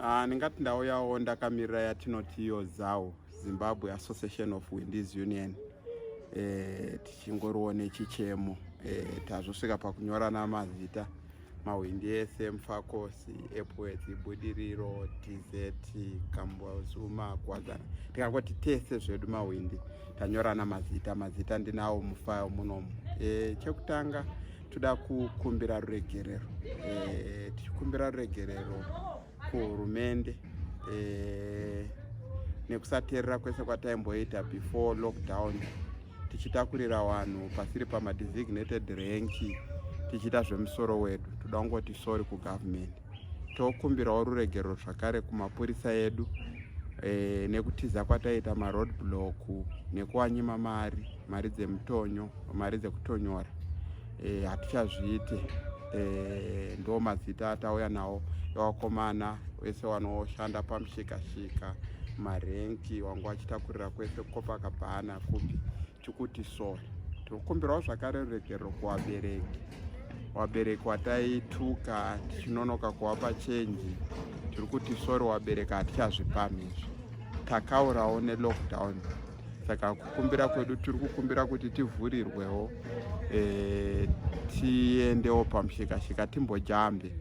Ah, ndingati ndauyawo ndakamirira yatinoti iyo ZAU, Zimbabwe Association of Windies Union. Tichingoriwo nechichemo, tazosvika pakunyorana mazita mahwindi ese, Mufakose, Epworth, Budiriro, DZ, Kambuzuma, Kuwadzana. Tikangoti tese zvedu mahwindi tanyorana mazita. Mazita ndinawo mufile munomu. Chekutanga toda kukumbira ruregerero, tichikumbira ruregerero kuhurumende nekusateerera kwese kwataimboita before lockdown, tichitakurira vanhu pasiri pamadesignated rank, tichiita zvemusoro wedu. Toda kungoti sorry kugovernment. Tokumbirawo ruregerero zvakare kumapurisa edu nekutiza kwataita maroad block, nekuwanyima mari dzemutonyo, mari dzekutonyora. Hatichazviite. Ndo mazita atauya nawo evakomana vese vanoshanda pamushikashika, marank, wanga vachitakurira kwese kuCopacabana, kupi. Tikuti sorry. Tinokumbirawo zvakare ruregerero kuvabereki, vabereki wataituka tichinonoka kuvapa chenji. Tiri kuti sorry vabereki, hatichazvipamhi izvi. Takaurawo nelockdown, saka kukumbira kwedu, tiri kukumbira kuti tivhurirwewo, tiendewo pamushikashika, timbojambe.